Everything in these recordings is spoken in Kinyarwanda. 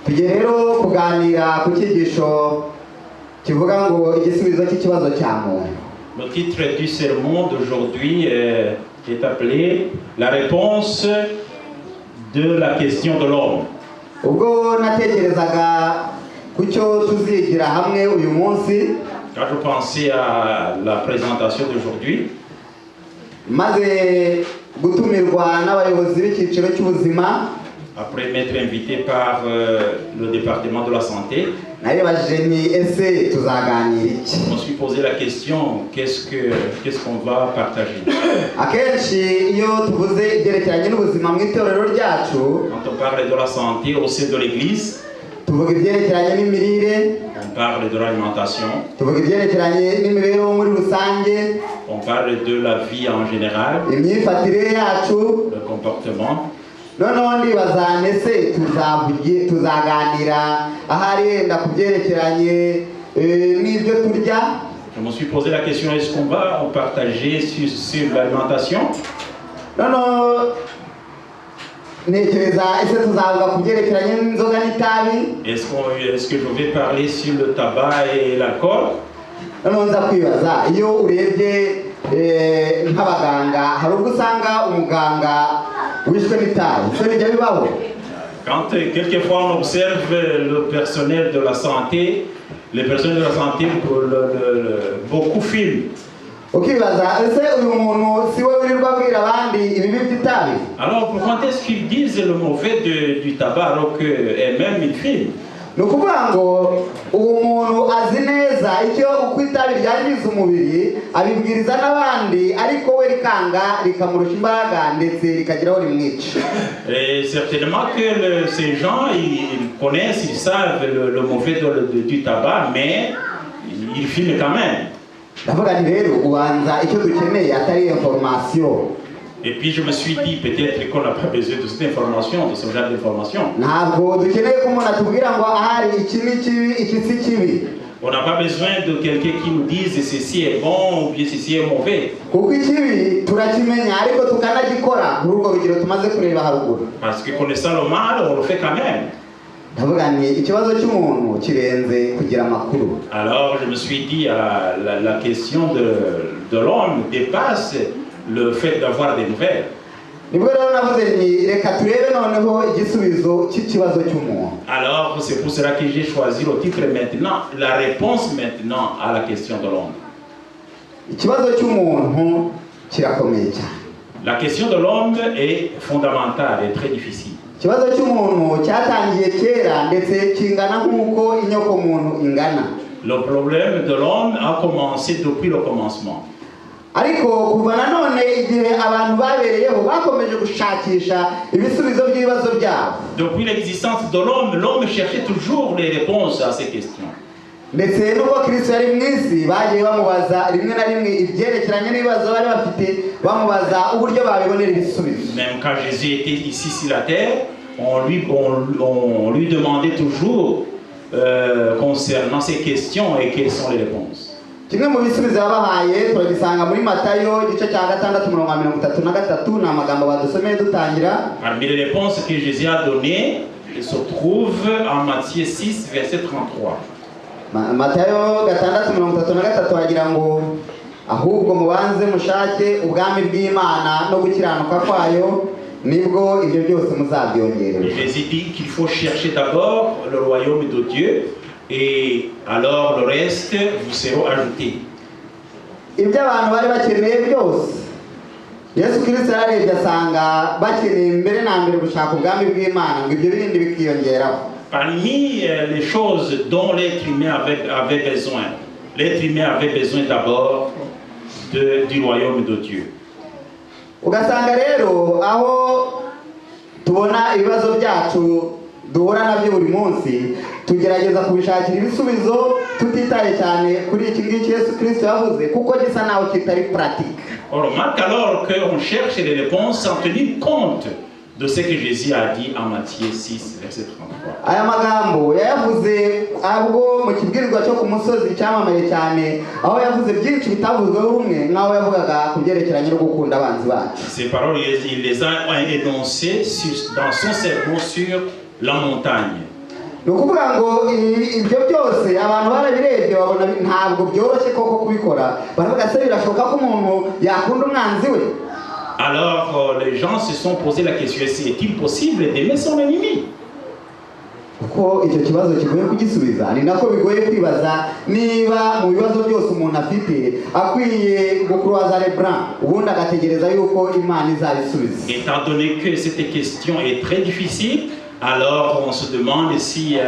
Tugiye rero kuganira ku cyigisho kivuga ngo igisubizo cy'ikibazo cya muntu. Le titre du sermon d'aujourd'hui est appelé « La réponse de la question de l'homme ». Ubwo natekerezaga ku cyo tuzigira hamwe uyu munsi, Quand je pensais à la présentation d'aujourd'hui, maze gutumirwa n'abayobozi b'icyiciro cy'ubuzima, après m'être invité par le département de la santé, naribajije nti ese tuzaganira iki? Je me suis posé la question: qu'est-ce qu'on va partager? Akenshi iyo tuvuze ibyerekeranye n'ubuzima mu itorero ryacu, Quand on parle de la santé au sein de l'Église, tuvuga ibyerekeranye n'imirire, on parle de l'alimentation, tuvuga ibyerekeranye n'imibereho muri rusange, on parle de la vie en général, imyifatire yacu. Le comportement. Noneho ndibaza ese tuzaganira ahari yenda ku byerekeranye n'ibyo turya? Je me suis posé la question: est-ce qu'on va en partager sur l'alimentation? Noneho ntekereza ese tuzavuga ku byerekeranye n'inzoga n'itabi? Est-ce que je vais parler sur le tabac et l'alcool? Noneho nza kwibaza iyo urebye nk'abaganga hari ubwo usanga umuganga wishwe n'itabi ese bijya bibaho? Quand quelquefois on observe le personnel de la santé, les personnels de la santé, beaucoup fument. Ukibaza ese uyu muntu si we wirirwa abwira abandi ibibi by'itabi? Alors pourquoi est-ce qu'ils disent le mauvais du tabac alors qu'eux-mêmes ils fument? Ni ukuvuga ngo uwo muntu azi neza icyo uko itabi ryangiza umubiri abibwiriza n'abandi ariko we rikanga rikamurusha imbaraga ndetse rikagira aho rimwica. Et certainement que ces gens, ils connaissent, ils savent le mauvais du tabac, mais ils fument quand même. Ndavuga nti rero ubanza icyo dukeneye atari information. Et puis je me suis dit peut-être qu'on n'a pas besoin de cette information, de ce genre d'information. Ntabwo dukeneye ko umuntu atubwira ngo ahari iki ni kibi iki si kibi. On n'a pas besoin de quelqu'un qui nous dise ceci est bon ou bien ceci est mauvais. Kuko ikibi turakimenya ariko tukanagikora muri urwo rugero tumaze kureba haruguru. Parce que connaissant le mal, on le fait quand même. Ndavuga nti ikibazo cy'umuntu kirenze kugira amakuru. Alors je me suis dit, la question de l'homme dépasse le fait d'avoir des nouvelles. Nibwo rero navuze nti reka turebe noneho igisubizo cy'ikibazo cy'umuntu. Alors c'est pour cela que j'ai choisi le titre maintenant, la réponse maintenant à la question de l'homme. Ikibazo cy'umuntu kirakomeye cyane. La question de l'homme est fondamentale et très difficile. Ikibazo cy'umuntu cyatangiye kera ndetse kingana nk'uko inyokomuntu ingana. Le problème de l'homme a commencé depuis le commencement. Ariko kuva nanone igihe abantu babereyeho bakomeje gushakisha ibisubizo by'ibibazo byabo. Depuis l'existence de l'homme, l'homme cherchait toujours les réponses à ces questions. Ndetse n'ubwo Kristo yari mu isi bagiye bamubaza rimwe na rimwe ibyerekeranye n'ibibazo bari bafite bamubaza uburyo babibonera ibisubizo. Même quand Jésus était ici sur la terre, on lui demandait toujours concernant ces questions et quelles sont les réponses. Kimwe mu bisubizo yabahaye turagisanga muri Matayo igice cya gatandatu umurongo wa mirongo itatu na gatatu ni amagambo badusomeye dutangira. Parmi les réponses que Jésus a données, il se trouve en Matthieu 6, verset 33. Matayo gatandatu mirongo itatu na gatatu hagira ngo ahubwo mubanze mushake ubwami bw'Imana no gukiranuka kwayo nibwo ibyo byose muzabyongererwa. Jésus dit qu'il faut chercher d'abord le royaume de Dieu et alors le reste vous sera ajouté. Ibyo abantu bari bakeneye byose Yesu Kirisito yararebye asanga bakeneye mbere na mbere gushaka ubwami bw'Imana ngo ibyo bindi bikiyongeraho. Parmi les choses dont l'être humain avait besoin, l'être humain avait besoin d'abord du royaume de Dieu. Ugasanga rero aho tubona ibibazo byacu duhura nabyo buri munsi tugerageza kubishakira ibisubizo tutitaye cyane kuri iki ngiki Yesu Kirisito yavuze kuko gisa naho kitari pratique. On remarque alors qu'on cherche les réponses sans tenir compte de ce que Jésus a dit en Matthieu 6, verset 33. Aya magambo yayavuze ubwo mu kibwirizwa cyo ku musozi cyamamaye cyane aho yavuze byinshi bitavuzweho rumwe nk'aho yavugaga ku byerekeranye no gukunda abanzi bacu. Ces paroles, il les a énoncées dans son sermon sur la montagne. Ni ukuvuga ngo ibyo byose abantu barabirebye, babona ntabwo byoroshye koko kubikora. Baravuga: se birashoboka ko umuntu yakunda umwanzi we? Alors les gens se sont posé la question: est-il possible d'aimer son ennemi? Kuko icyo kibazo kigoye kugisubiza, ni nako bigoye kwibaza niba mu bibazo byose umuntu afite akwiye gucroiser les bras, ubundi agategereza yuko Imana izabisubiza. Étant donné que cette question est très difficile, alors on se demande si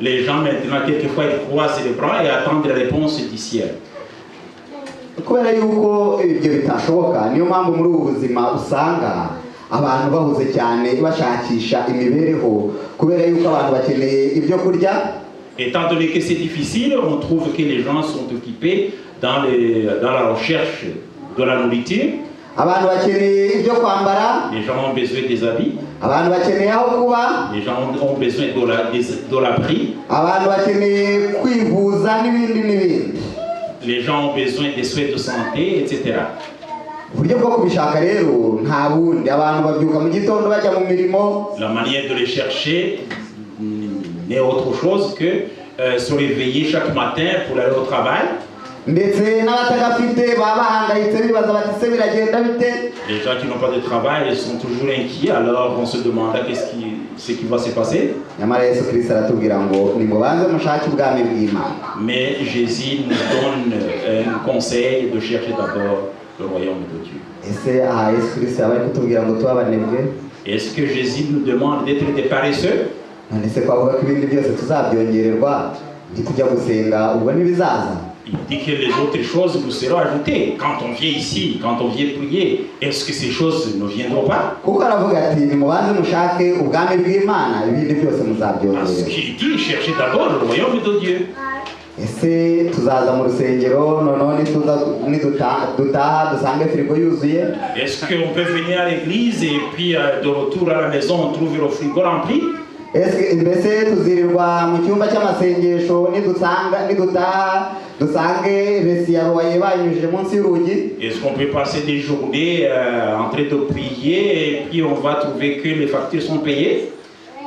les gens maintenant, quelquefois, ils croisent les bras et attendent la réponse du ciel. Kubera yuko ibyo bitashoboka, niyo mpamvu muri ubu buzima usanga abantu bahuze cyane bashakisha imibereho, kubera yuko abantu bakeneye ibyo kurya. Étant donné que c'est difficile, on trouve que les gens sont occupés dans la recherche de la nourriture. Abantu bakeneye ibyo kwambara. Les gens ont besoin des habits. Abantu bakeneye aho kuba. Les gens ont besoin de l'abri. Abantu bakeneye kwivuza n'ibindi n'ibindi. Les gens ont besoin des soins de santé, etc. Uburyo bwo kubishaka rero nta bundi, abantu babyuka mu gitondo bajya mu mirimo. La manière de les chercher n'est autre chose que se réveiller chaque matin pour aller au travail. Ndetse n'abatagafite baba bahangayitse, bibaza bati: se biragenda bite? Les gens qui n'ont pas de travail, ils sont toujours inquiets, alors on se demande ce qui va se passer. Nyamara Yesu Kirisito aratubwira ngo nimubanze mushake ubwami bw'Imana. Mais Jésus nous donne un conseil de chercher d'abord le royaume de Dieu. Ese aha Yesu Kirisito yaba ari kutubwira ngo tube abanebwe? Est-ce que Jésus nous demande d'être des paresseux? None se ko avuga ko ibindi byose tuzabyongererwa, ntitujya gusenga, ubwo ntibizaza? Il dit que les autres choses nous seront ajoutées. Quand on vient ici, quand on vient prier, est-ce que ces choses ne viendront pas? Kuko aravuga ati: nimubanze mushake ubwami bw'Imana, ibindi byose Parce muzabyongererwa. Qu'il dit: cherchez d'abord le royaume de Dieu. Ese tuzaza mu rusengero, noneho nituza nidutaha dusange firigo yuzuye? Est-ce qu'on peut venir à l'église et puis de retour à la maison, on trouve le frigo rempli? Ese mbese tuzirirwa mu cyumba cy'amasengesho, nidusanga nidutaha dusange reçu ya loyer bayinyujije munsi y'urugi? Est-ce qu'on peut passer des journées en train de prier et puis on va trouver que les factures sont payées?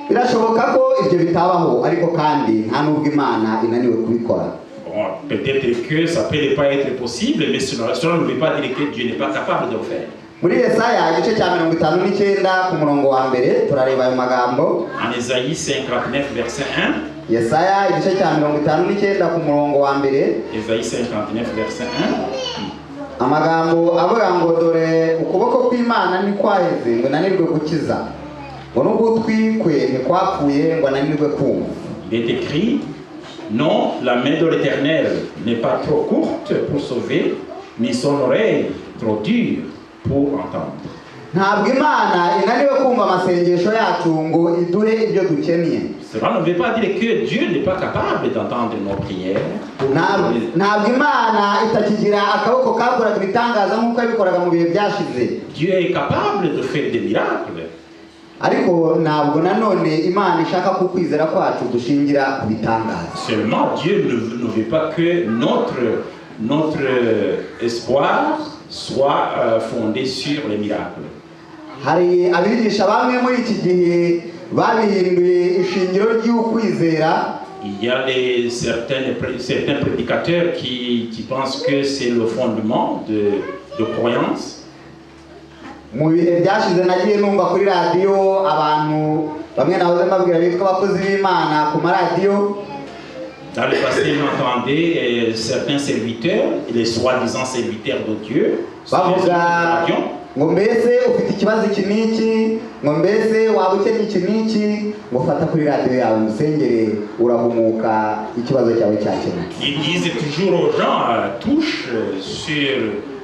Birashoboka ko ibyo bitabaho, ariko kandi nta n'ubwo Imana inaniwe kubikora. Bon, peut-être que ça peut ne pas être possible, mais cela ne veut pas dire que Dieu n'est pas capable de le faire. Muri Yesaya igice cya 59 ku murongo wa mbere turareba ayo magambo. En Ésaïe 59, verset 1, Yesaya igice cya 59 ku murongo wa mbere. Ésaïe 59, verset 1, Amagambo avuga ngo: dore ukuboko kw'Imana ntikwaheze ngo nanirwe gukiza, ngo n'ugutwi kwe ntikwapfuye ngo ananirwe kumva. Il est écrit: Non, la main de l'Éternel n'est pas trop courte pour sauver, ni son oreille trop dure pour entendre. Ntabwo Imana inaniwe kumva amasengesho yacu ngo iduhe ibyo dukeneye. Cela ne veut pas dire que Dieu n'est pas capable d'entendre nos prières. Ntabwo Imana itakigira akaboko kakoraga ibitangaza nk'uko yabikoraga mu bihe byashize. Dieu est capable de faire des miracles. Ariko ntabwo nanone Imana ishaka ko ukwizera kwacu dushingira ku bitangaza. Seulement, Dieu ne veut pas que notre espoir soit fondé sur les miracles. Hari abigisha bamwe muri iki gihe babihinduye ishingiro ry'ukwizera. Il y a certains prédicateurs qui pensent que c'est le fondement de croyance. Mu bihe byashize nagiye numva kuri radiyo abantu bamwe nahoze mbabwira bitwa abakozi b'Imana ku maradiyo. Dans le passé, j'entendais certains serviteurs, les soi-disant serviteurs de Dieu, sur les bavuga radios, ngo mbese ufite ikibazo iki n'iki, ngo mbese waba ukennye iki n'iki, ngo fata kuri radiyo yawe musengere, urahumuka, ikibazo cyawe cyakemutse. Ils disent toujours aux gens: touche sur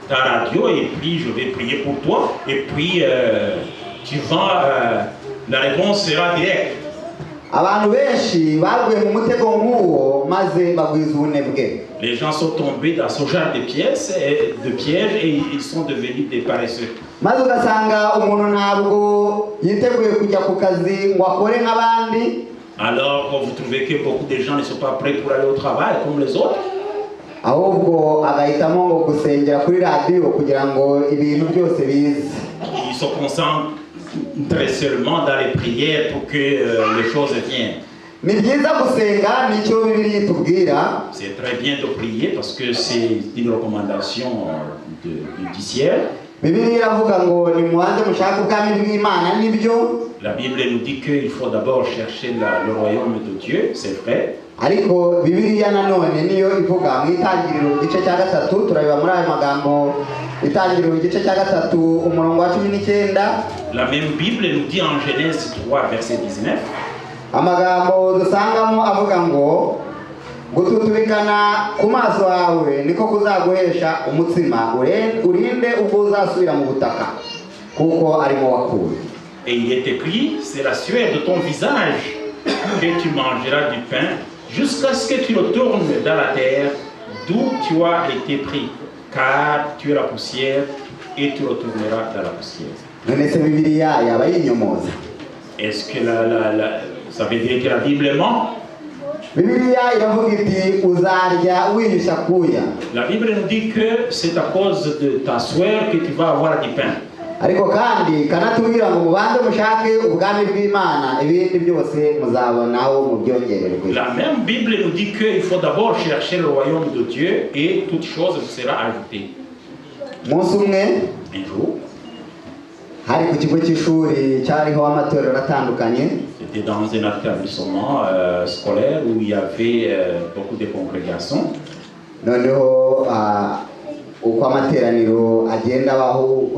ta radio et puis je vais prier pour toi et puis la réponse sera directe. Abantu benshi baguye mu mutego nk'uwo maze bagwiza ubunebwe. Les gens sont tombés dans ce genre de pièges et ils sont devenus des paresseux. Maze ugasanga umuntu ntabwo yiteguye kujya ku kazi ngo akore nk'abandi. Alors vous trouvez que beaucoup de gens ne sont pas prêts pour aller au travail comme les autres. Ahubwo agahitamo ngo gusengera kuri radiyo kugira ngo ibintu byose bize. Ils se concentrent très seulement dans les prières pour que les choses viennent. Ni byiza gusenga, nicyo Bibiliya itubwira. C'est très bien de prier parce que c'est une recommandation du ciel. Bibiliya iravuga ngo nimubanze mushake ubwami bw'Imana, nibyo. La Bible nous dit qu'il faut d'abord chercher le royaume de Dieu, c'est vrai. Ariko Bibiliya nanone niyo ivuga mu Itangiriro igice cya gatatu, turareba muri ayo magambo, Itangiriro igice cya gatatu umurongo wa 19. La même Bible nous dit en Genèse 3, verset 19, Amagambo dusangamo avuga ngo gututubikana ku maso hawe niko kuzaguhesha umutsima, urinde ubwo uzasubira mu butaka, kuko arimo wakuwe. Et il est écrit, c'est la sueur de ton visage que tu mangeras du pain jusqu'à ce que tu retournes dans la terre d'où tu as été pris, car tu es la poussière et tu retourneras dans la poussière. None se Bibiliya yaba yinyomoza? Est-ce que ça veut dire que la Bible ment? Bibiliya iravuga iti uzarya wiyushya akuya. La Bible nous dit que c'est à cause de ta sueur que tu vas avoir du pain. Ariko kandi ikanatubwira ngo mubanze mushake ubwami bw'Imana, ibindi byose muzabonaho mubyongererwe. La même Bible nous dit qu'il faut d'abord chercher le royaume de Dieu et toute chose vous sera ajoutée. Umunsi umwe, Un jour, hari ku kigo cy'ishuri cyariho amatorero atandukanye. C'était dans un établissement scolaire où il y avait beaucoup de congrégations. Noneho uko amateraniro agenda abaho,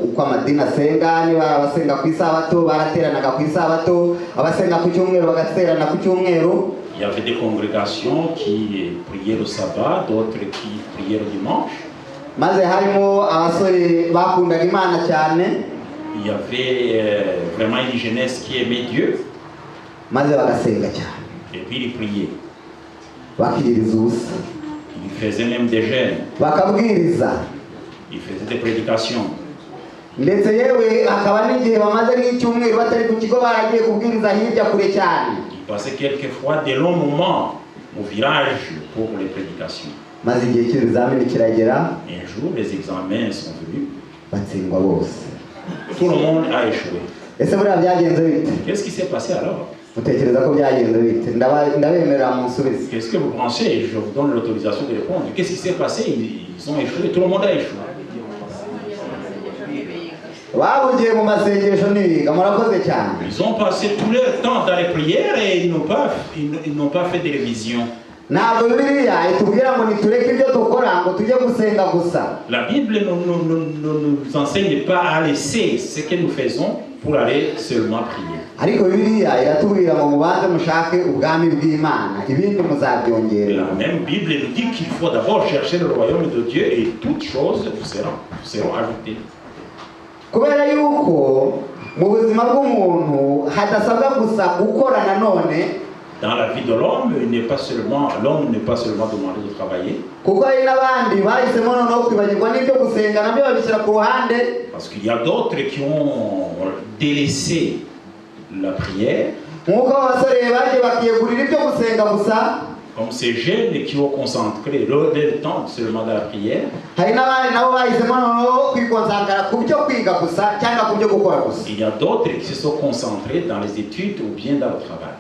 uko amadini asenga, niba abasenga ku isabato barateranaga ku isabato, abasenga ku cyumweru bagaterana ku cyumweru. Il y avait des congrégations qui priaient le sabbat, d'autres qui priaient le dimanche. Maze harimo abasore bakundaga Imana cyane. Il y avait vraiment une jeunesse qui aimait Dieu Maze bagasenga cyane. Et puis ils priaient. Bakiyiriza ubusa. Ils faisaient même des jeûnes, Bakabwiriza. Ils faisaient des prédications. Ndetse yewe hakaba n'igihe bamaze nk'icyumweru batari ku kigo, baragiye kubwiriza hirya kure cyane. Ils passaient quelquefois de longs moments au village pour les prédications. Maze igihe cy'ibizamini kiragera. Un jour, les examens sont venus. Batsindwa bose. Tout le monde a échoué. Ese buriya byagenze bite? Qu'est-ce qui s'est passé alors? Mutekereza ko byagenze bite? Ndabemerera munsubize. Qu'est-ce que vous pensez? Je vous donne l'autorisation de répondre. Qu'est-ce qui s'est passé? Ils ont échoué, tout le monde a échoué. Bahugiye mu masengesho ntibiga. Murakoze cyane. Ils ont passé tout leur temps dans les prières et ils n'ont pas fait de révision. Ntabwo Bibiliya itubwira ngo nitureke ibyo dukora ngo tujye gusenga gusa. La Bible ne nous enseigne pas à laisser ce que nous faisons pour aller seulement prier. Ariko Bibiliya iratubwira ngo mubanze mushake ubwami bw'Imana, ibindi muzabyongerera. La même Bible nous dit qu'il faut d'abord chercher le royaume de Dieu et toutes choses vous seront ajoutées. Kubera yuko mu buzima bw'umuntu hadasabwa gusa gukora nanone. Dans la vie de l'homme, il n'est pas seulement, l'homme n'est pas seulement demandé de travailler, Kuko hari n'abandi bahisemo noneho kwibagirwa n'ibyo gusenga, nabyo babishyira ku ruhande. Parce qu'il y a d'autres qui ont délaissé la prière, Nk'uko abasore bagiye bakiyegurira ibyo gusenga gusa. Comme ces jeunes qui ont concentré leur temps seulement dans la prière. Hari n'abandi nabo bahisemo noneho kwikonsantara ku byo kwiga gusa cyangwa ku byo gukora gusa. Il y a d'autres qui se sont concentrés dans les études ou bien dans le travail.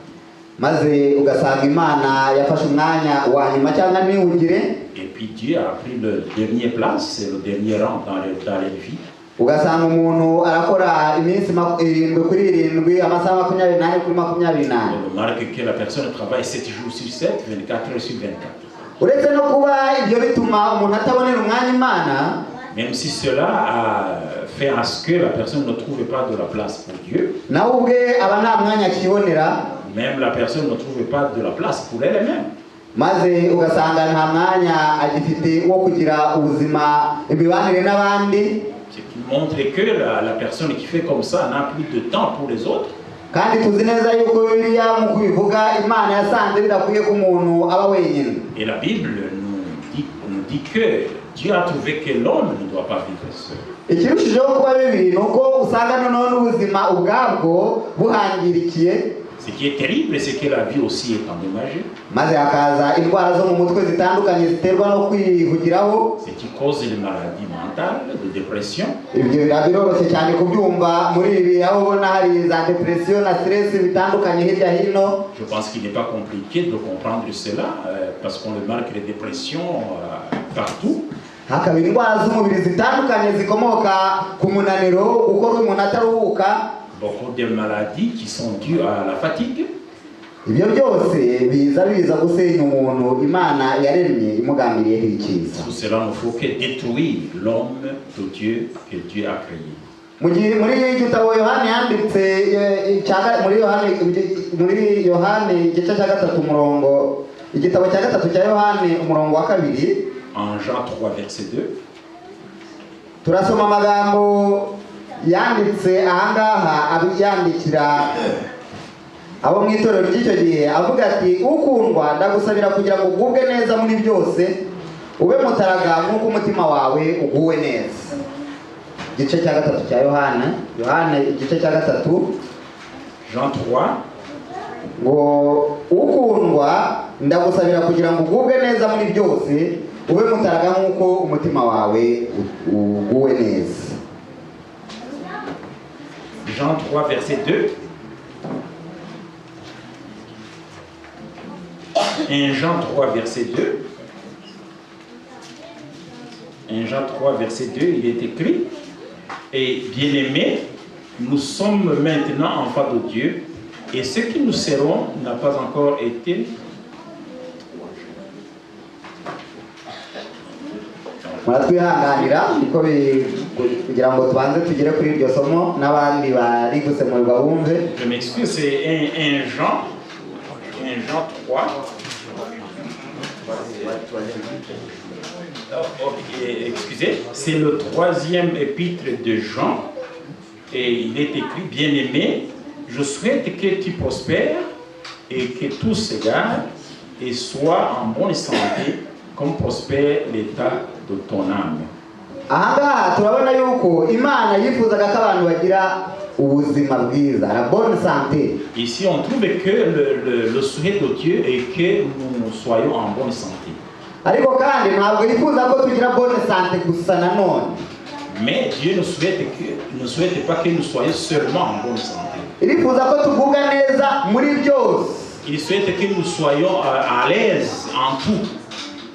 Maze ugasanga Imana yafashe umwanya wa nyuma cyangwa ntihugire. Et puis Dieu a pris le dernier place, c'est le dernier rang dans les vies. Ugasanga umuntu arakora iminsi 7 kuri 7, amasaha 24 kuri 24. On remarque que la personne travaille 7 jours sur 7, 24 heures sur 24. Uretse no kuba ibyo bituma umuntu atabonera umwanya Imana, Même si cela a fait à ce que la personne ne trouve pas de la place pour Dieu, nawe ubwe aba nta mwanya akibonera. Même la personne ne trouve pas de la place pour elle-même. Maze ugasanga nta mwanya agifite wo kugira ubuzima, imibanire n'abandi. Ce qui montre que la personne qui fait comme ça n'a plus de temps pour les autres. Kandi tuzi neza yuko Bibiliya mu kubivuga, Imana yasanze bidakwiye ko umuntu aba wenyine. Et la Bible nous dit que Dieu a trouvé que l'homme ne doit pas vivre seul. Ikirushijeho kuba bibi ni uko usanga noneho n'ubuzima ubwabwo buhangirikiye. Ce qui est terrible, c'est que la vie aussi est endommagée. Maze hakaza indwara zo mu mutwe zitandukanye ziterwa no kwihugiraho. Ce qui cause les maladies mentales, de dépression. Ibyo biroroshye cyane kubyumva muri ibi aho ubona hari za dépression na stress bitandukanye hirya hino. Je pense qu'il n'est pas compliqué de comprendre cela, parce qu'on remarque les dépressions partout. Hakaba indwara z'umubiri zitandukanye zikomoka ku munaniro gukora umuntu ataruhuka. Beaucoup de maladies qui sont dues à la fatigue. Ibyo byose biza gusenya umuntu Imana yaremye imugambiriyeho icyiza. Tout cela ne faut que détruire l'homme de Dieu que Dieu a créé. Mu gihe muri igitabo Yohani yanditse muri Yohani igice cya gatatu umurongo igitabo cya gatatu cya Yohani umurongo wa kabiri. En Jean 3 verset 2. Turasoma amagambo yanditse ahangaha yandikira abo mu itorero ry'icyo gihe avuga ati ukundwa ndagusabira kugira ngo ugubwe neza muri byose ube mutaraga nk'uko umutima wawe uguwe neza. Igice cya gatatu cya Yohana, Yohana igice cya gatatu. Jean 3. Ngo ukundwa ndagusabira kugira ngo ugubwe neza muri byose ube mutaraga nk'uko umutima wawe uguwe neza. Jean 3 verset 2. 1 Jean 3 verset 2. 1 Jean 3 verset 2, il est écrit: Et bien-aimés, nous sommes maintenant enfants de Dieu, et ce qui nous serons n'a pas encore été. Muratwihanganira niko kugira ngo tubanze tugere kuri iryo somo n'abandi bari gusemurwa bumve. Je m'excuse, c'est 1 Jean, 1 Jean 3. Oh, excusez, c'est le troisième épître de Jean, et il est écrit: Bien-aimé, je souhaite que tu prospères et que tout s'égare et sois en bonne santé comme prospère l'état de ton âme. Ahangaha turabona yuko Imana yifuzaga ko abantu bagira ubuzima bwiza, la bonne santé. Ici on trouve que le souhait de Dieu est que nous soyons en bonne santé. Ariko kandi ntabwo yifuza ko tugira bonne santé gusa nanone. Mais Dieu ne souhaite pas que nous soyons seulement en bonne santé. Irifuza ko tugubwa neza muri byose. Il souhaite que nous soyons à l'aise en tout.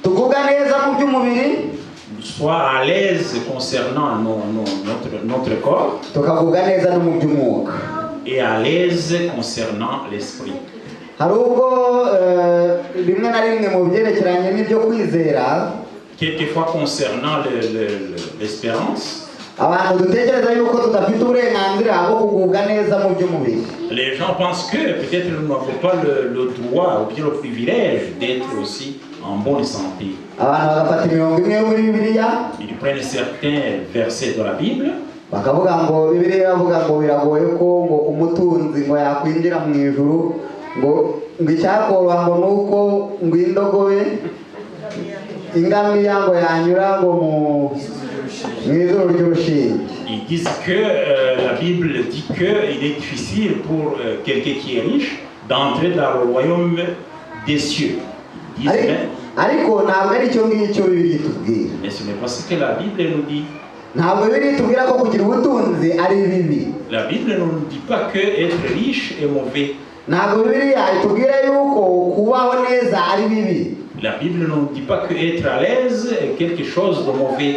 Tugubwa neza mu by'umubiri. Nous soyons à l'aise concernant notre corps. Tukagubwa neza no mu by'umwuka. Et à l'aise concernant l'esprit. Hari ubwo rimwe na rimwe mu byerekeranye n'ibyo kwizera, quelquefois concernant l'espérance, abantu dutekereza yuko tudafite uburenganzira bwo kugubwa neza mu by'umubiri. Les gens pensent que peut-être nous n'avons pas le droit ou bien le privilège d'être aussi en bonne santé. Abantu bagafata imirongo imwe yo muri Bibiliya. Ils prennent certains versets de la Bible. Bakavuga ngo Bibiliya iravuga ngo biragoye ko ngo umutunzi ngo yakwinjira mu ijuru, ngo icyakoroha ngo nuko ngo indogobe ingamiya ngo yanyura ngo mu izuru ry'urushinge. Ils disent que la Bible dit que il est difficile pour quelqu'un qui est riche d'entrer dans le royaume des cieux. Ils disent, ariko ntabwo ari cyo ngicyo Bibiliya itubwira. Mais ce n'est pas ce que la Bible nous dit. Ntabwo Bibiliya itubwira ko kugira ubutunzi ari bibi. La Bible ne nous dit pas que être riche est mauvais. Ntabwo Bibiliya itubwira yuko kubaho neza ari bibi. La Bible ne nous dit pas que être à l'aise est quelque chose de mauvais.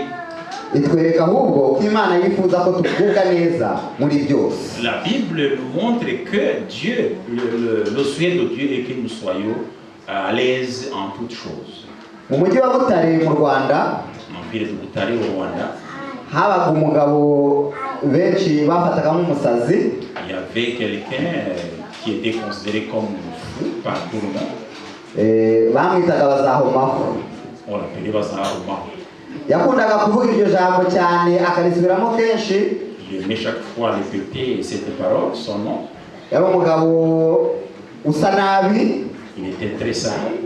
Itwereka ahubwo ko Imana yifuza ko tugubwa neza muri byose. La Bible nous montre que Dieu, le souhait de Dieu est que nous soyons à l'aise en toutes choses. Mu mujyi wa Butare mu Rwanda, En ville de Butare au Rwanda, habaga umugabo benshi bafataga nk'umusazi. Il y avait quelqu'un qui était considéré comme fou par tout le monde. Bamwitaga Bazahomaho. On l'appelait Bazahomaho. Yakundaga kuvuga iryo jambo cyane akarisubiramo kenshi. Il aimait chaque fois répéter cette parole, son nom. Yari umugabo usa nabi. Il était très sale.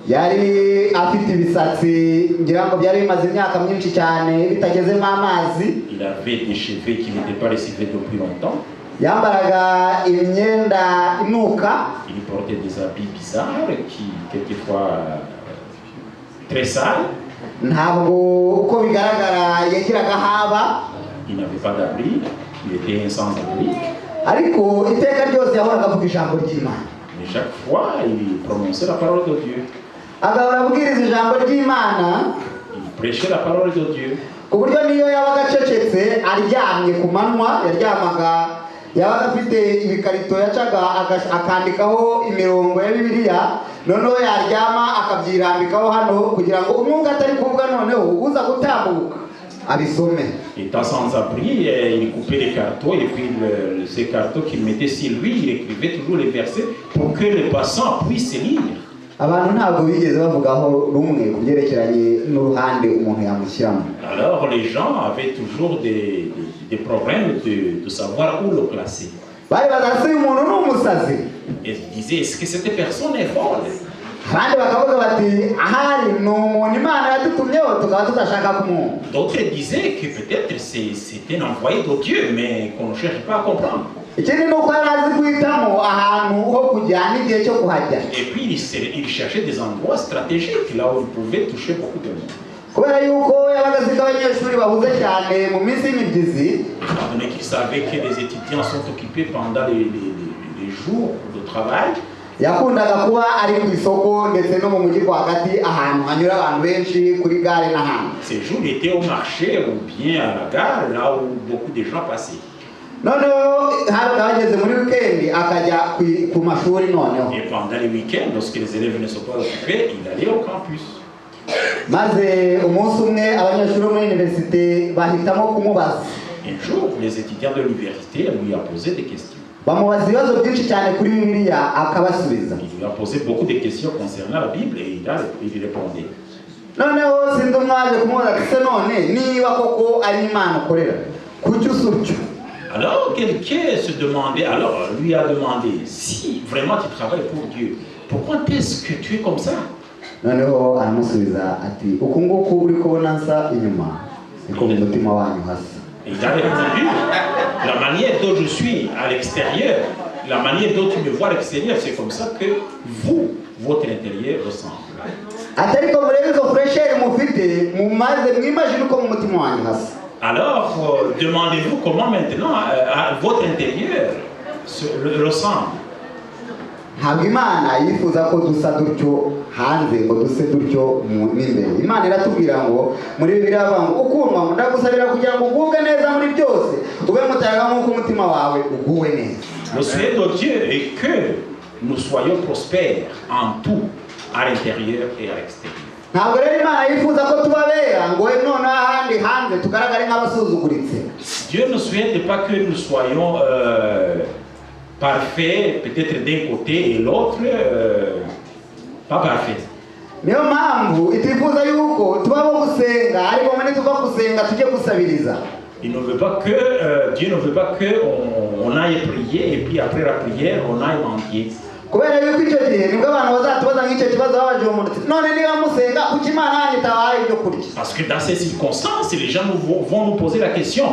Yari afite ibisatsi ngira ngo byari bimaze imyaka myinshi cyane bitagezemo amazi. Il avait des cheveux qui n'étaient pas lessivés depuis longtemps. Yambaraga imyenda inuka. Il portait des habits bizarres qui, quelquefois, très sales. Ntabwo uko bigaragara yagiraga haba. Il n'avait pas d'abri, il était sans abri. Ariko iteka ryose yahoraga avuga ijambo ry'Imana. Mais chaque fois, il prononçait la parole de Dieu. Agahora abwiriza ijambo ry'Imana. Il prêchait la parole de Dieu. Ku buryo niyo yabaga acecetse aryamye ku manywa yaryamaga yabaga afite ibikarito yacaga akandikaho imirongo ya Bibiliya, noneho yaryama akabyirambikaho hano kugira ngo umwuka atari kuvuga noneho uza gutambuka abisome. Étant sans abri, il coupait les cartons et puis ces cartons qu'il mettait sur lui, il écrivait toujours les versets pour que les passants puissent lire. Abantu ntabwo bigeze bavugaho rumwe ku byerekeranye n'uruhande umuntu yamushyiramo. Alors les gens avaient toujours des problèmes de savoir où le classer. Baribaza se uyu muntu ni umusazi? Et ils disaient, est-ce que cette personne est folle? Abandi bakavuga bati ahari ni umuntu Imana yadutumyeho tukaba tudashaka kumwumva. D'autres disaient que peut-être c'est un envoyé de Dieu, mais qu'on ne cherche pas à comprendre. Ikindi ni uko yari azi guhitamo ahantu ho kujya n'igihe cyo kuhajya. Et puis il cherchait des endroits stratégiques, là où il pouvait toucher beaucoup de monde. Kubera yuko yabaga azi ko abanyeshuri bahuze cyane mu minsi y'imibyizi, Étant donné qu'il savait que les étudiants sont occupés pendant les jours de travail, yakundaga kuba ari ku isoko ndetse no mu mujyi rwagati ahantu hanyura abantu benshi kuri gare n'ahandi. Ces jours, il était au marché ou bien à la gare, là où beaucoup de gens passaient. Noneho habaga bageze muri wikendi akajya ku mashuri noneho. Et pendant les week-ends, lorsque les élèves ne sont pas occupés, il allait au campus. Maze umunsi umwe abanyeshuri bo muri université bahitamo kumubaza. Un jour, les étudiants de l'université lui ont posé des questions. Bamubaza ibibazo byinshi cyane kuri Bibiliya akabasubiza. Il lui a posé beaucoup de questions concernant la Bible et il répondait. Noneho sinzi umwaje kumubaza ati se none niba koko ari Imana ukorera kuki usa utyo? Alors quelqu'un se demandait, alors lui a demandé, si vraiment tu travailles pour Dieu, pourquoi est-ce que tu es comme ça? Noneho aramusubiza ati uku nguku uri kubona nsa inyuma niko mu mutima wanyu hasa. Et il a répondu, la manière dont je suis à l'extérieur, la manière dont tu me vois à l'extérieur, c'est comme ça que vous, votre intérieur ressemble. Ati ariko murebe izo fraîcheur mufite mumaze mwimagine uko mu mutima wanyu hasa. Alors, demandez-vous comment maintenant à votre intérieur ressemble. Ntabwo Imana yifuza ko dusa dutyo hanze ngo duse dutyo n'imbere. Imana iratubwira ngo muri Bibiliya bavuga ngo ukundwa ngo ndagusabira kugira ngo ugubwe neza muri byose ube mutayaga nk'uko umutima wawe uguwe neza. Le souhait de Dieu est que nous soyons prospères en tout, à l'intérieur et à l'extérieur. Ntabwo rero Imana yifuza ko tuba bera ngo noneho ahandi hanze tugaragare nk'abasuzuguritse. Dieu ne souhaite pas que nous soyons parfaits, peut-être d'un côté et l'autre, pas parfaits. Niyo mpamvu itifuza yuko tuba bo gusenga ariko muri tuva gusenga tujye gusabiriza. Il ne veut pas que, Dieu ne veut pas qu'on on aille prier et puis après la prière, on aille mendier. Kubera yuko icyo gihe nibwo abantu bazatubaza nk'icyo kibazo babajije umuntu ati none niba musenga kuki Imana yanyu itabahaye ibyo kurya? Parce que dans ces circonstances, les gens vont nous poser la question.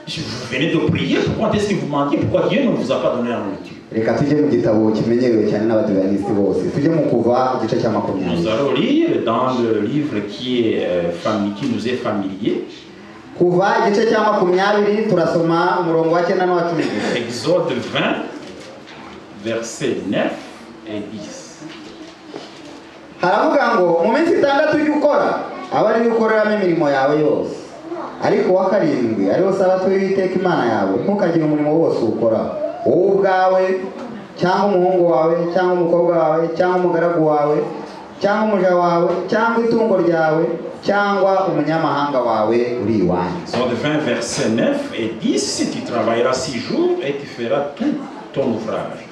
Si vous venez de prier, pourquoi est-ce que vous mendiez? Pourquoi Dieu ne vous a pas donné la nourriture? Reka tujye mu gitabo kimenyerewe cyane n'Abadivantisiti bose tujye mu Kuva igice cya 20. Nous allons lire dans le livre qui nous est familier. Kuva igice cya 20 turasoma umurongo wa 9 n'uwa 10 gusa. Exode 20, versets 9 et 10. Haravuga ngo mu minsi 6 ujye ukora aba ariyo ukoreramo imirimo yawe yose ariko uwa karindwi ariwo sabato y'Uwiteka Imana yawe ntukagire umurimo wose ukora wowe ubwawe cyangwa umuhungu wawe cyangwa umukobwa wawe cyangwa umugaragu wawe cyangwa umuja wawe cyangwa itungo ryawe cyangwa umunyamahanga wawe uri iwanyu. Exode 20, versets 9 et 10, tu travailleras 6 jours et tu feras tout ton ouvrage.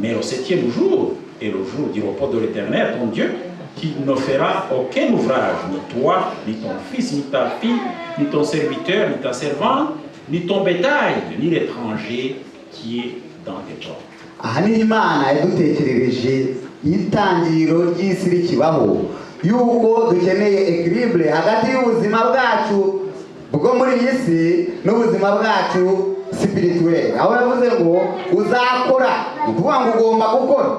Mais au 7e jour, et le jour du repos de l'Éternel, ton Dieu, tu ne feras aucun ouvrage, ni toi, ni ton fils, ni ta fille, ni ton serviteur, ni ta servante, ni ton bétail, ni l'étranger qui est dans tes portes. Aha niho Imana yadutekerereje itangiriro ry'isi rikibaho yuko dukeneye équilibre hagati y'ubuzima bwacu bwo muri iyi si n'ubuzima bwacu spirituel, aho yavuze ngo uzakora, ni ukuvuga ngo ugomba gukora,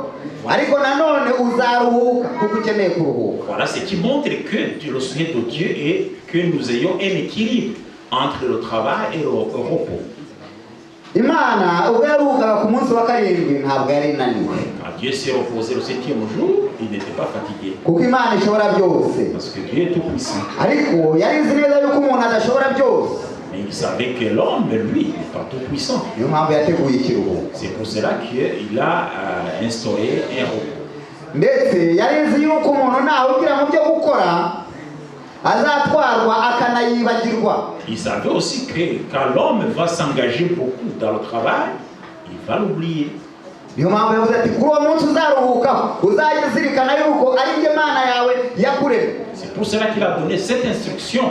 ariko nanone uzaruhuka kuko ukeneye kuruhuka. Voilà ce qui montre que le souhait de Dieu est que nous ayons un équilibre entre le travail et le repos. Imana ubwo yaruhukaga ku munsi wa karindwi ntabwo yari inaniwe. Quand Dieu s'est reposé le septième jour, il n'était pas fatigué. Kuko Imana ishobora byose. Parce que Dieu est tout puissant. Ariko yari izi neza yuko umuntu adashobora byose. Mais il savait que l'homme, lui, n'est pas tout puissant. Niyo mpamvu yateguye ikiruhuko. C'est pour cela qu'il a instauré un repos. Ndetse yari izi yuko umuntu nahugira mu byo gukora azatwarwa akanayibagirwa. Il savait aussi que quand l'homme va s'engager beaucoup dans le travail, il va l'oublier. Niyo mpamvu yavuze ati kuri uwo munsi uzaruhukaho uzajya uzirikana yuko ari njye Mana yawe yakuremye. C'est pour cela qu'il a donné cette instruction.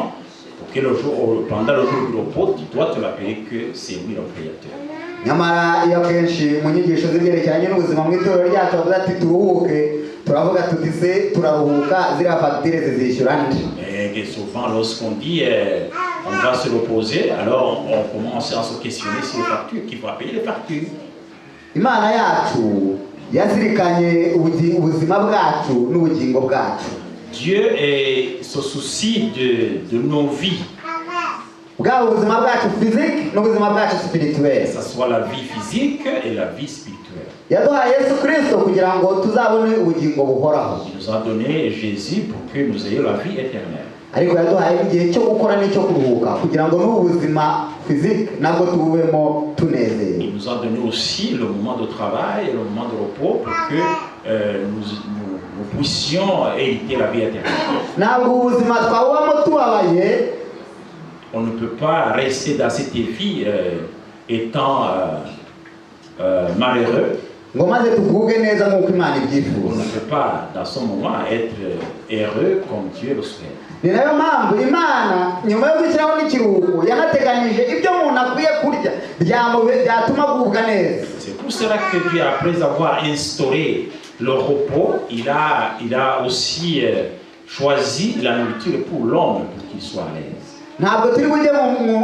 Pour que le jour, pendant le jour du repos, tu dois te rappeler que c'est lui le Créateur. Nyamara iyo akenshi mu nyigisho z'ibyerekeranye n'ubuzima mu itorero ryacu bavuze ati turuhuke, turavuga tuti se turaruhuka ziriya fagitire zizishyura nde? Et que souvent, lorsqu'on dit on va se reposer, alors on commence à se questionner sur les factures. Qui va payer les factures? Imana yacu yazirikanye ubuzima bwacu n'ubugingo bwacu. Dieu se soucie de nos vies, bwaba ubuzima bwacu physique n'ubuzima bwacu spirituel. Que ce soit la vie physique et la vie spirituelle. Yaduhaye Yesu Kirisito kugira ngo tuzabone ubugingo buhoraho. Il nous a donné Jésus pour que nous ayons la vie éternelle. Ariko yaduhaye igihe cyo gukora n'icyo kuruhuka kugira ngo n'ubu buzima physique nabwo tububemo tunezerewe. Il nous a donné aussi le moment de travail et le moment de repos pour que nous puissions hériter la vie éternelle. Ntabwo ubu buzima twabubamo tubabaye. On ne peut pas rester dans cette vie étant malheureux. Ngo maze tugubwe neza nk'uko Imana On ibyifuza. Ne peut pas, dans ce moment, être heureux comme Dieu le souhaite. Ni nayo mpamvu Imana nyuma yo gushyiraho n'ikiruhuko yanateganyije ibyo umuntu akwiye kurya byatuma agubwa neza. C'est pour cela que Dieu, après avoir instauré le repos, il a aussi choisi la nourriture pour l'homme, pour qu'il soit à l'aise. Ntabwo turi bujye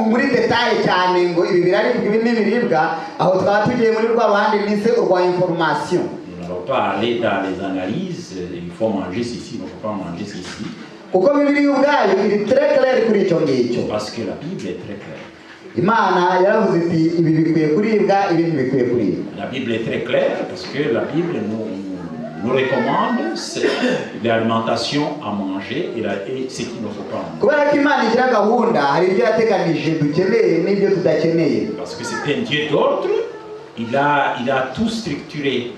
muri détails cyane ngo ibi biraribwa ibi n'ibiribwa, aho twaba tugiye muri rwa ruhande nise urwa information. Nous n'allons pas aller dans les analyses, il faut manger ceci, il ne faut pas manger ceci, kuko Bibiliya ubwayo iri très clair kuri icyo ngicyo. Parce que la Bible est très claire. Imana yaravuze iti ibi bikwiye kuribwa, ibi ntibikwiye kuribwa. La Bible est très claire parce que la Bible nous recommande, c'est l'alimentation à manger et ce qu'il ne faut pas manger. Kubera ko Imana igira gahunda, hari ibyo yateganije dukeneye n'ibyo tudakeneye. Parce que c'est un Dieu d'ordre, il a tout structuré.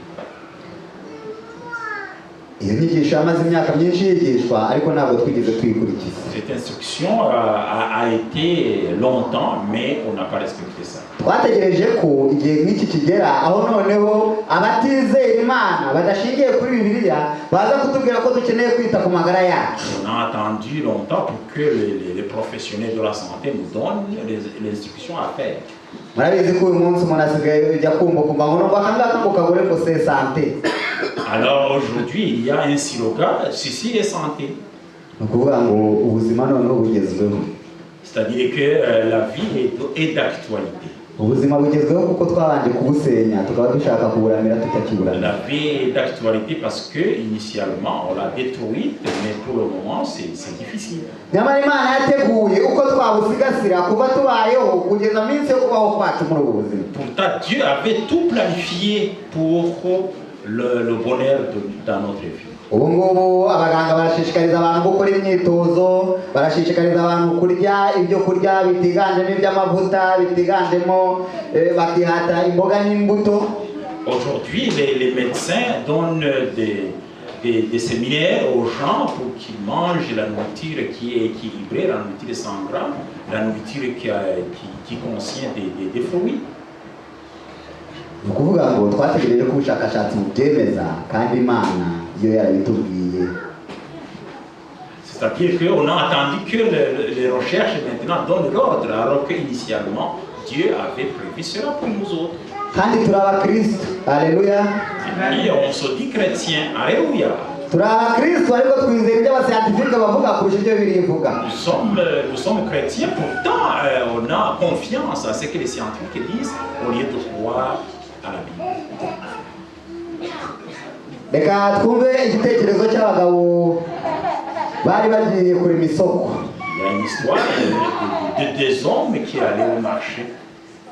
Iyo nyigisho yamaze imyaka myinshi yigishwa ariko ntabwo twigeze tuyikurikiza. Cette instruction a été longtemps, mais on n'a pas respecté ça. Twategereje ko igihe nk'iki kigera aho noneho abatizera Imana badashingiye kuri Bibiliya baza kutubwira ko dukeneye kwita ku magara yacu. On a attendu longtemps pour que les professionnels de la santé nous donnent les instructions à faire. Murabizi ko uyu munsi umuntu asigaye ujya kumva ukumva ngo numva akangaka ngo kagure ngo c'est santé. Alors aujourd'hui, il y a un slogan, ceci est santé. Ni ukuvuga ngo ubuzima noneho bugezweho. C'est-à-dire que la vie est d'actualité. Ubuzima bugezweho kuko twabanje kubusenya tukaba dushaka kuburamira tutakiburamira. La vie est d'actualité parce que initialement on l'a détruite, mais pour le moment c'est difficile. Nyamara Imana yateguye uko twabusigasira kuva tubayeho kugeza mu minsi yo kubaho kwacu muri ubu buzima. Pourtant, Dieu avait tout planifié pour le bonheur dans notre vie. Ubu ngubu abaganga barashishikariza abantu gukora imyitozo, barashishikariza abantu kurya ibyo kurya bitiganjemo iby'amavuta, bitiganjemo bakihata imboga n'imbuto. Aujourd'hui, les médecins donnent des séminaires aux gens pour qu'ils mangent la nourriture qui est équilibrée, la nourriture sans gras, la nourriture qui contient des fruits. Ni ukuvuga ngo twategereje ko ubushakashatsi bubyemeza kandi Imana yo yarabitubwiye. C'est-à-dire qu'on a attendu que les recherches maintenant donnent l'ordre, alors qu'initialement, Dieu avait prévu cela pour nous autres. Kandi turi abakristo, aleluya. Et puis on se dit chrétien, alléluia. Turi abakristo ariko twizera ibyo abascientifiques bavuga kurusha ibyo Bibiliya ivuga. Nous sommes chrétiens, pourtant on a confiance à ce que les scientifiques disent au lieu de croire à la Bible. Reka twumve igitekerezo cy'abagabo bari bagiye kurema isoko. Il y a une histoire de deux hommes qui allaient au marché.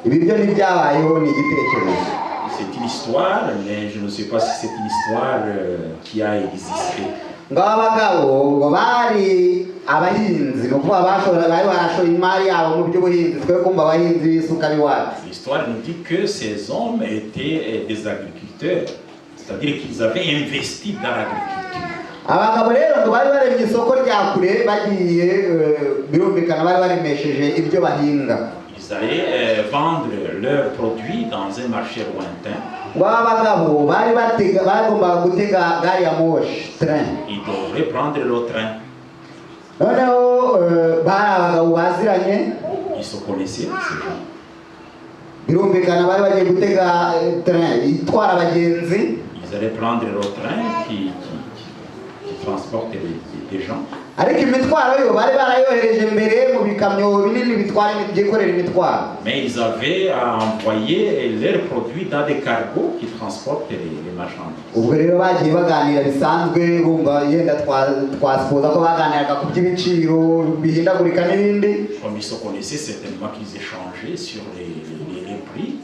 Ibi byo ntibyabayeho, ni igitekerezo. C'est une histoire, mais je ne sais pas si c'est une histoire qui a existé. Ngo aba bagabo ngo bari abahinzi, ni ukuvuga bashora bari barashoye imari yabo mu by'ubuhinzi, twe kumva abahinzi b'isuka b'iwacu. L'histoire nous dit que ces hommes étaient des agriculteurs, c'est-à-dire qu'ils avaient investi dans l'agriculture. Abagabo rero ngo bari baremye isoko rya kure bagiye birumvikana bari baremesheje ibyo bahinga. Ils allaient vendre leurs produits dans un marché lointain. Ngo aba bagabo bari batega bagombaga gutega gari ya moshi, train. Ils devraient prendre le train. Noneho bari abagabo baziranye. Ils se connaissaient, ces gens. Birumvikana bari bagiye gutega train itwara abagenzi. Ils allaient prendre le train qui transporte les gens. Ariko imitwaro yo bari barayohereje mbere mu bikamyo binini bitwara byikorera imitwaro. Mais ils avaient envoyé leurs produits dans des cargos qui transportent les marchandises. Ubwo rero bagiye baganira bisanzwe, bumva yenda twasipoza ko baganiraga ku by'ibiciro bihindagurika n'ibindi. Comme ils se connaissaient, certainement qu'ils échangeaient sur les prix.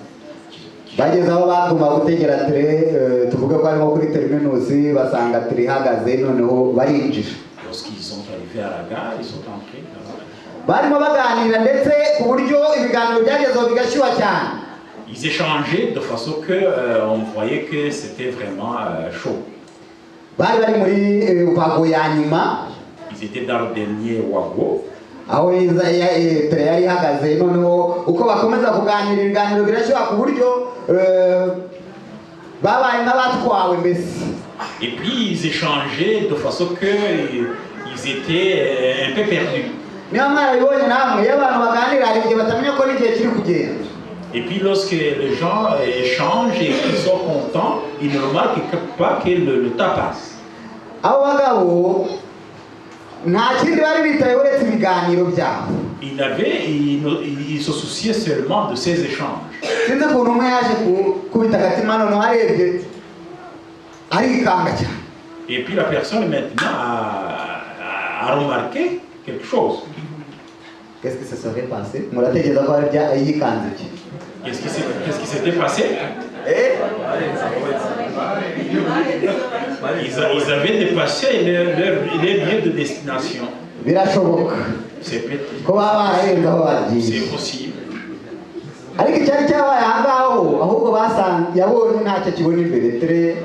Bageze aho bagomba gutegera train, tuvuge ko ari nko kuri terminus, basanga train ihagaze, noneho barinjira. Lorsqu'ils sont arrivés à la gare, ils sont entrés dans la Barimo baganira ndetse ku buryo ibiganiro byagezeho bigashyuha cyane. Ils échangeaient de façon que on voyait que c'était vraiment chaud. Bari bari muri wagon ya nyuma. Ils étaient dans le dernier wagon. Aho train yari ihagaze, noneho uko bakomeza kuganira ibiganiro birashyuha ku buryo babaye nk'abatwawe mbese. Et puis ils échangeaient de façon que ils étaient un peu perdus. Niba mwarabibonye namwe, iyo abantu baganira hari igihe batamenya ko n'igihe kiri kugenda. Et puis lorsque les gens échangent et qu'ils sont contents, ils ne remarquent pas que le temps passe. Abo bagabo nta kindi bari bitaye uretse ibiganiro byabo. Ils, n'avaient, ils, ne- ils se souciaient seulement de ces échanges. Sinzi ukuntu umwe yaje kubita agatima, noneho arebye arikanga cyane. Et puis la personne maintenant a remarqué quelque chose. Qu'est-ce qui se serait passé? Muratekereza ko hari bya yikanze iki? Qu'est-ce qui s'était passé? Eh. Ils avaient dépassé leur lieu de destination. Birashoboka C'est peut- ko baba bararenze aho bagiye. C'est possible. Ariko icyari cyabaye aha ngaho, ahubwo basanze yabonye ntacyo kibona imbere, train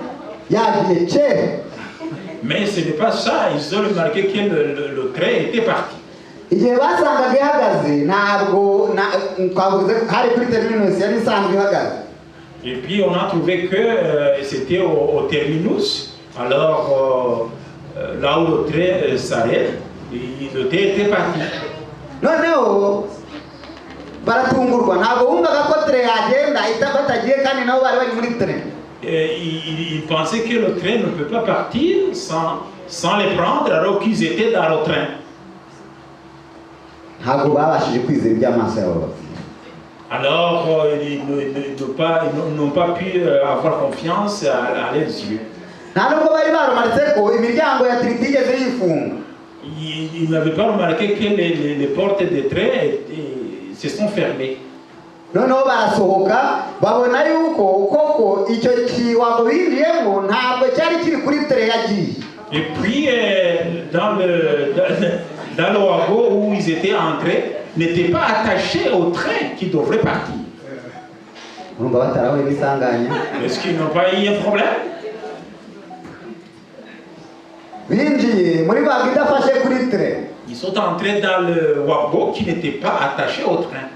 yagiye kera. Mais ce n'est pas ça. Ils ont remarqué que le train était parti. Igihe basangaga ihagaze, ntabwo twavuze ko hari kuri terminus yari isanzwe ihagaze. Et puis on a trouvé que c'était au terminus. Alors là où le train s'arrête, le train était parti. Noneho baratungurwa, ntabwo bumvaga ko train yagenda batagiye kandi nabo bari bari muri train. Et ils pensaient que le train ne peut pas partir sans les prendre alors qu'ils étaient dans le train. Ntabwo babashije kwizera ibyo amaso yabo babwira. Alors ils n'ont pas pu avoir confiance à leurs yeux. Nta nubwo bari barumaritse ko imiryango ya train itigeze yifunga. Ils n'avaient pas remarqué que les portes des trains se sont fermées. Noneho barasohoka babona yuko koko icyo kiwagon binjiyemo ntabwo cyari kiri kuri train yagiye. Et puis, dans le wagon où ils étaient entrés, n'était pas attaché au train qui devrait partir. Urumva batarahuye n'isanganya? Est-ce qu'ils n'ont pas eu un problème? Binjiye muri wagon idafashe kuri train. Ils sont entrés dans le wagon qui n'était pas attaché au train.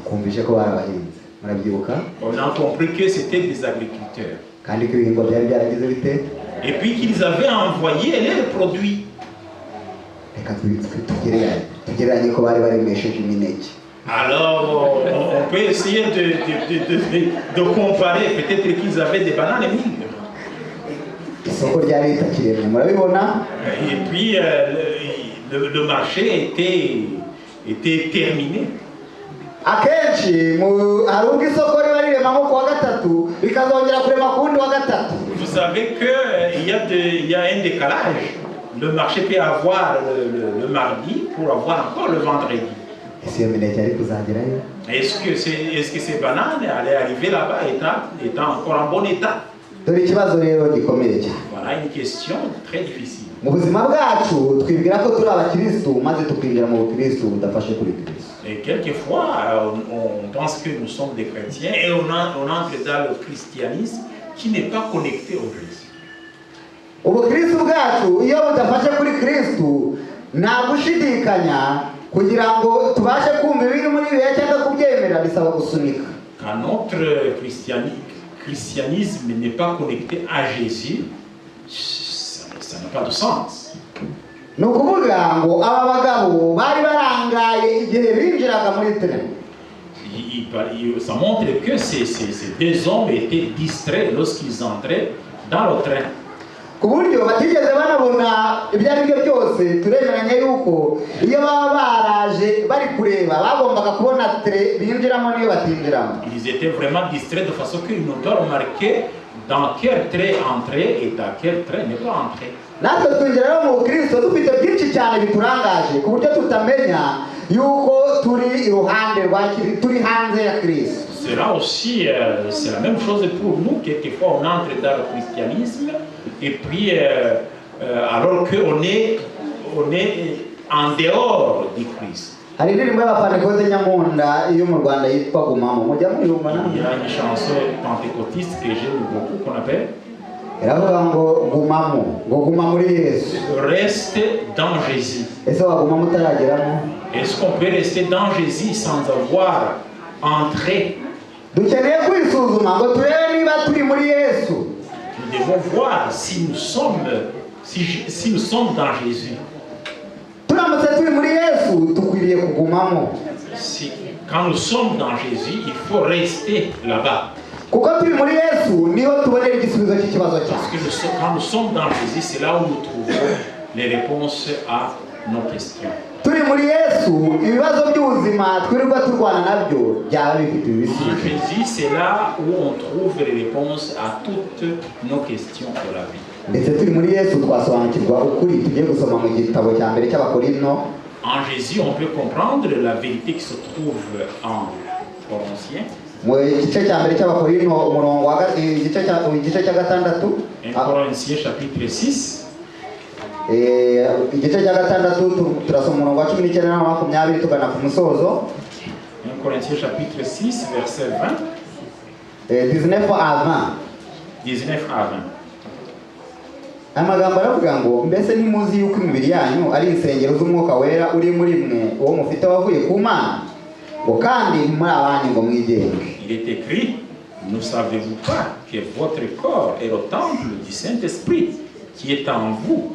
Twumvise ko bari abahinzi, murabyibuka. On a compris que c'était des agriculteurs. Kandi ko ibihingwa byari byaragize bite? Et puis qu'ils avaient envoyé leurs produits. Reka tugereranye tugereranye ko bari baremesheje imineke. Alors, on peut essayer de comparer. Peut-être qu'ils avaient des bananes mûres. Isoko ryari ritakiremye, murabibona. Et puis le marché était terminé. Akenshi hari ubwo isoko riba rirema nko ku wa gatatu, rikazongera kurema ku wundi wa gatatu. Vous savez qu'il y a un décalage. Le marché peut avoir le mardi pour avoir encore le vendredi. Ese iyo mineke yari kuzagerayo? Est-ce que ces bananes allaient arriver là-bas étant encore en bon état? Dore ikibazo rero gikomeye cyane. Voilà une question très difficile. Mu buzima bwacu twibwira ko turi abakirisitu, maze tukinjira mu bukirisitu budafashe kuri Kristo. Et quelquefois, on pense que nous sommes des chrétiens et on entre dans le christianisme qui n'est pas connecté au Jésus. Ubukirisitu bwacu iyo budafashe kuri Kristo, nta gushidikanya, kugira ngo tubashe kumva ibiri muri Bibiliya cyangwa kubyemera bisaba gusunika. Quand notre christianisme n'est pas connecté à Jésus, ça n'a pas de sens. Ni ukuvuga ngo aba bagabo bari barangaye igihe binjiraga muri train. Ça montre que ces deux hommes étaient distraits lorsqu'ils entraient dans le train. Ku buryo batigeze banabona ibyo ari byo byose. Turemeranya yuko iyo baba baraje bari kureba, bagombaga kubona train binjiramo n'iyo batinjiramo. Ils étaient vraiment distraits de façon qu'ils n'ont pas remarqué dans quel train entrer et dans quel train ne pas entrer. Natwe twinjira rero mu bukristo dufite byinshi cyane biturangaje, ku buryo tutamenya yuko turi iruhande rwa turi hanze ya Kristo. C'est là aussi, c'est la même chose pour nous. Quelquefois, on entre dans le christianisme et puis, alors qu'on est en dehors du Christ. Hari indirimbo y'abapantekote nyamunda yo mu Rwanda yitwa Gumamo, mujya muyumva Il y namwe? A une chanson pentecôtiste que j'aime beaucoup qu'on appelle Iravuga ngo gumamo, ngo guma muri Yesu. Reste dans Jésus. Ese wagumamo utarageramo? Est-ce qu'on peut rester dans Jésus sans avoir entré? Dukeneye kwisuzuma ngo turebe niba turi muri Yesu. Nous devons voir si nous sommes dans Jésus. Turamutse turi muri Yesu, dukwiriye kugumamo. Quand nous sommes dans Jésus, il faut rester là-bas. Kuko turi muri Yesu niho tubonera igisubizo cy'ikibazo Parce cyacu. Que quand nous sommes dans Jésus, c'est là où nous trouvons les réponses à nos questions. Turi muri Yesu, ibibazo by'ubuzima twirirwa turwana nabyo byaba bifite En ibisubizo. Jésus, c'est là où on trouve les réponses à toutes nos questions de la vie. Ndetse turi muri Yesu twasobanukirwa ukuri tugiye gusoma mu gitabo cya mbere cy'Abakorino. En Jésus, on peut comprendre la vérité qui se trouve en Corinthiens. Mu gice cya mbere cy'Abakorino, umurongo wa igice cya gatandatu. 1 Ah, Corinthiens chapitre 6, igice cya gatandatu, turasoma umurongo wa 19 na 20 tugana ku musozo. 1 Corinthiens chapitre 6, verset 20, 19 à 20. 19 à 20. Aya magambo aravuga ngo: "Mbese ntimuzi yuko imibiri yanyu ari insengero z'Umwuka Wera uri muri mwe, uwo mufite wavuye ku Mana, ngo kandi ntimuri abanyu ngo mwigenge?" Il est écrit: "Ne savez-vous pas que votre corps est le temple du Saint-Esprit qui est en vous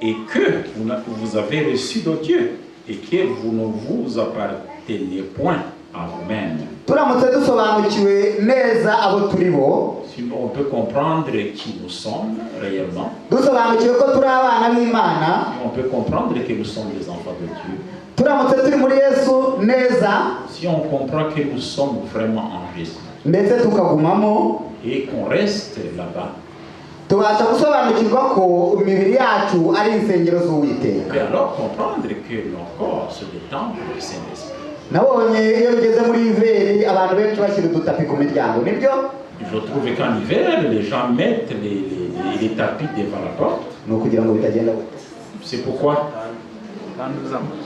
et que vous avez reçu de Dieu et que vous ne vous appartenez point à vous-même?" Turamutse dusobanukiwe neza abo turi bo, Si on peut comprendre qui nous sommes réellement, dusobanukiwe ko turi abana b'Imana, si on peut comprendre que nous sommes des enfants de Dieu, turamutse turi muri Yesu neza, si on comprend que nous sommes vraiment en Jésus ndetse tukagumamo, et qu'on reste là-bas, tubasha gusobanukirwa ko imibiri yacu ari insengero z'Uwiteka. on peut alors comprendre que nos corps sont des temples du Saint-Esprit. Nabonye iyo bigeze muri hiver abantu benshi bashyira udutapi ku miryango, nibyo? Je trouve qu'en hiver, les gens mettent les tapis devant la porte. Ni ukugira ngo bitagenda gute? C'est pourquoi?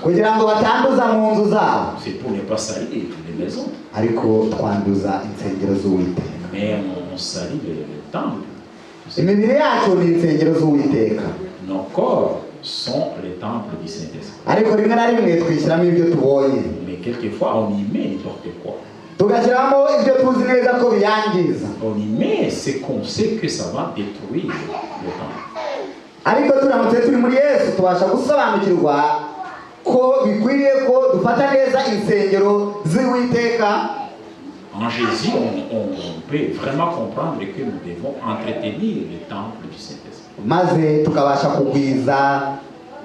Kugira ngo batanduza mu nzu zabo. C'est pour ne pas salir les maisons. Ariko twanduza insengero z'Uwiteka. Mais on salit le temple. Imibiri yacu ni insengero z'Uwiteka. Nos corps sont les temples du Saint-Esprit. Ariko rimwe na rimwe twishyiramo ibyo tubonye. Mais quelquefois, on y met n'importe quoi. Tugashyiramo ibyo tuzi neza ko biyangiza. On y met ce qu'on sait que ça va détruire le temple. Ariko turamutse turi muri Yesu, tubasha gusobanukirwa ko bikwiriye ko dufata neza insengero z'Uwiteka. En Jésus, on peut vraiment comprendre que nous devons entretenir le temple du Saint-Esprit. Maze tukabasha kugwiza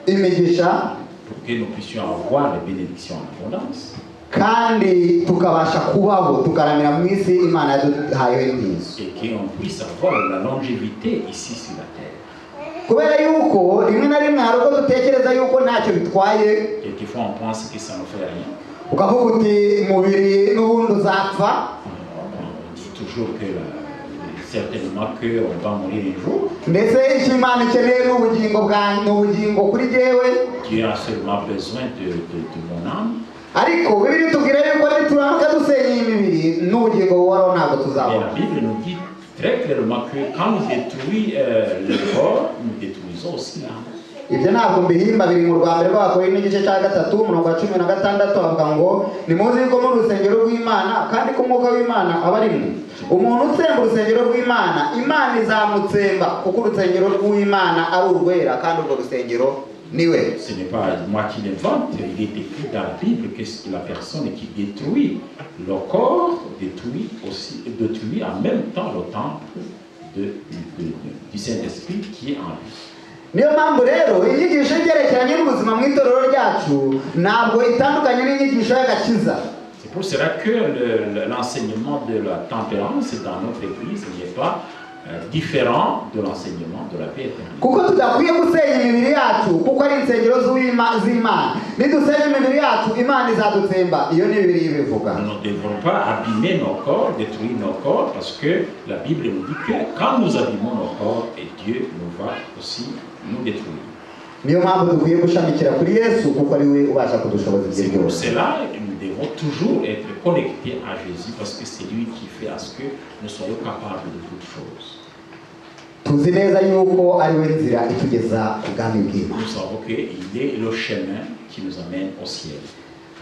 imigisha Pour que nous puissions avoir les bénédictions en abondance. Kandi tukabasha kubaho tukaramira mu isi Imana yaduhayeho intizo. Et qu'on puisse avoir la longévité ici sur la terre. Kubera yuko rimwe na rimwe hari ubwo dutekereza yuko ntacyo bitwaye. Quelquefois, on pense que ça ne fait rien. Ukavuga uti umubiri n'ubundi uzapfa. On dit toujours que certainement qu'on va mourir un jour. Ndetse icyo Imana ikeneye ni ubugingo bwa ni ubugingo kuri jyewe. Dieu a seulement besoin de mon âme. Ariko Bibiliya itubwira yuko nituramuka dusenya iyi mibiri n'ubugingo buhoraho ntabwo Et tuzabona. la Bible nous dit très clairement que quand nous détruisons le corps, nous détruisons aussi l'âme. Ibyo ntabwo mbihimba biri mu rwa mbere rw'Abakorinto igice cya gatatu umurongo wa 16 bavuga ngo nimuzi yuko muri urusengero rw'Imana kandi ko umwuka w'Imana aba arimo. Umuntu utsemba urusengero rw'Imana, Imana izamutsemba kuko urusengero rw'Imana ari urwera kandi urwo rusengero niwe. Ce n'est pas moi qui l'invente, il est écrit dans la Bible que la personne qui détruit le corps détruit aussi, détruit en même temps le temple du Saint-Esprit qui est en lui. Niyo mpamvu rero inyigisho igerekeranye n'ubuzima mu itorero ryacu ntabwo itandukanye n'inyigisho y'agakiza. C'est pour cela que l'enseignement de la tempérance dans notre église n'est pas différent de l'enseignement de la paix éternelle. Kuko tudakwiye gusenya imibiri yacu kuko ari insengero z'Imana. Nidusenya imibiri yacu Imana izadutsemba. Iyo ni Bibiliya ibivuga. Nous ne devons pas abîmer nos corps, détruire nos corps, parce que la Bible nous dit que quand nous abîmons nos corps, et Dieu nous va aussi nous détruire. Niyo mpamvu dukwiye gushamikira kuri Yesu kuko ari we ubasha kudushoboza ibyo C'est pour byose. cela que nous devons toujours être connectés à Jésus, parce que c'est lui qui fait à ce que nous soyons capables de toutes choses. Tuzi neza yuko ari we nzira itugeza ku bwami bw'Imana. Nous savons qu'il est le chemin qui nous amène au ciel.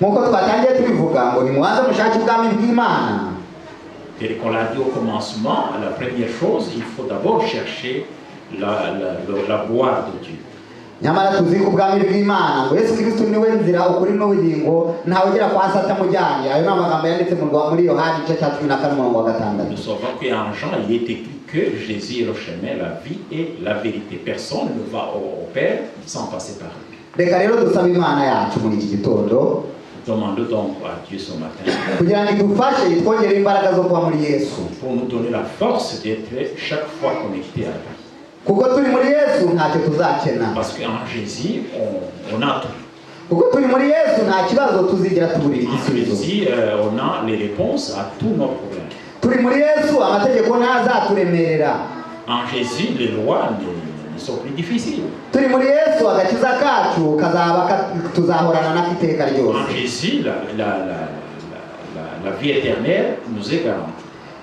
Nk'uko twatangiye tubivuga ngo nimubanze mushake ubwami bw'Imana. Tel qu'on l'a dit au commencement, la première chose, il faut d'abord chercher la gloire de Dieu. Nyamara tuzi ko ubwami bw'Imana ngo Yesu Kristo niwe nzira ukuri n'ubugingo ntawe ugera kwa se atamujyanye. Ayo ni amagambo yanditse mu rwa muri Yohani igice cya 14 umurongo wa 6. Nous savons qu'en Jean, il est écrit que Jésus est le chemin, la vie et la vérité. Personne ne va au Père sans passer par lui. Reka rero dusabe Imana yacu muri iki gitondo. Demandons donc à Dieu ce matin kugira ngo idufashe itwongere imbaraga zo kuba muri Yesu. Pour nous donner la force d'être chaque fois connecté à lui. Kuko turi muri Yesu ntacyo tuzakena. Parce qu'en Jésus, on a tout. Kuko turi muri Yesu nta kibazo tuzigera tuburira En igisubizo. Jésus, on a les réponses à tous nos problèmes. Turi muri Yesu amategeko ntazaturemerera. En Jésus, les lois ne sont plus difficiles. Turi muri Yesu agakiza kacu kazaba tuzahorana nako iteka ryose. En Jésus, la vie éternelle nous est garantie.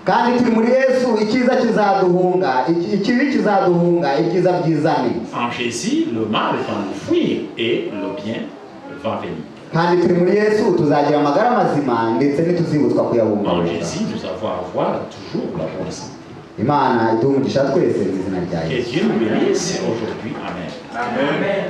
Kandi turi muri Yesu icyiza kizaduhunga ikibi kizaduhunga ibyiza byizane. En Jésus, le mal va nous fuir et le bien va venir. Kandi turi muri Yesu tuzagira amagara mazima ndetse ntituzibutswa En kuyabungabunga. Jésus, nous avons à avoir toujours la bonne santé. Imana iduhe umugisha twese mu izina rya Que Yesu. Dieu nous bénisse aujourd'hui. Amen. Amen.